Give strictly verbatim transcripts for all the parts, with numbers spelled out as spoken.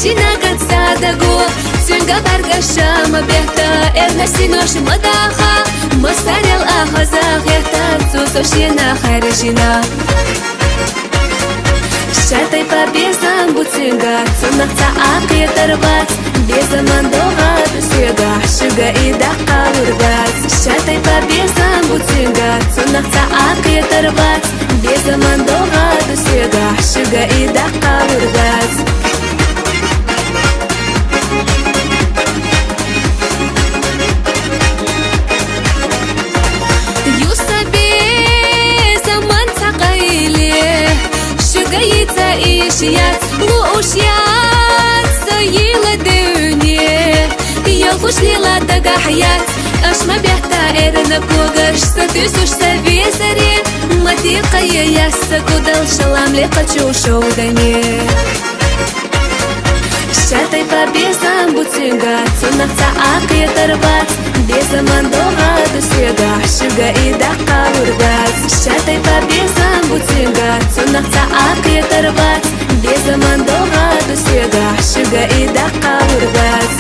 Жинагад садаго, цуьнга бӀаргашта ма бетта, эрна синош ма даха, массарел а хаза хетта, цо со шена харжина. Ша тайпа безам бу цуьнга, цунах цхьа а кхетар бац, безаман догӀа ду соьга, шуьга и даккха лургац. Ша тайпа безам бу цуьнга, цунах цхьа а кхетар бац, безаман догӀа ду соьга, шуьга и даккха лургац. Юса безаман цхьа къайле, шуьга йица иш яц, лууш яц со йила девне. Ялхуш лела дагахь яц, аш ма бетта эрна когаш, со туьсуш са везаре, ма текхае яс са кудал, шалам лекхачу шовдане. Ша тайпа безам бу цуьнга, цунах цхьа а кхетар бац, безаман догӀа ду соьга, шуьга и даккха лургац. Ша тайпа безам бу цуьнга, цунах цхьа а кхетар бац, безаман догӀа ду соьга, шуьга и даккха лургац.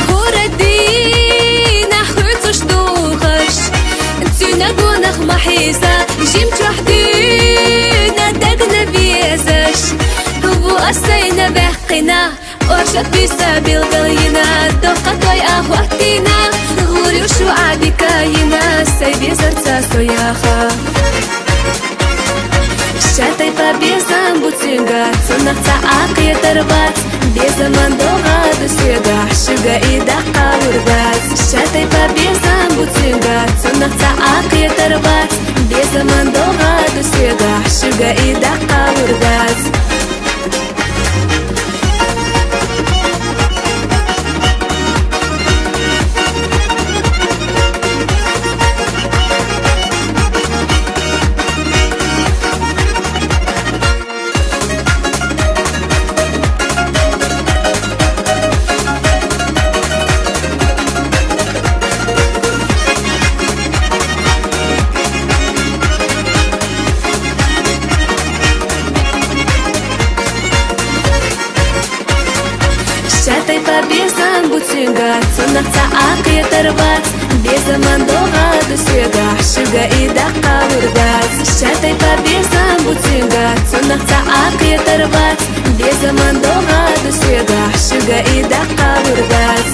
ХӀора дийнахь хуьцуш духаш, цуьнан гонах ма хьийза, жимчохь дуьйна дагна везаш. Ву ас сайна ваьккхина, оршот буьйса билгал йина, доккха той а хӀоттийна, гӀур ю шу Ӏадика йина, сай везарца со яха. Ша тайпа безам бу цуьнга, цунах цхьа а кхетар бац, безаман догӀа ду соьга, шуьга и даккха лургац. Ша тайпа безам бу цуьнга, цунах цхьа а кхетар бац, безаман догӀа ду соьга, шуьга и даккха лургац. Ша тайпа безам бу цуьнга, цунах цхьа а кхетар бац, безаман догӀа ду соьга, шуьга и даккха лургац. Ша тайпа безам бу цуьнга, цунах цхьа а кхетар бац, безаман догӀа ду соьга, шуьга и даккха лургац.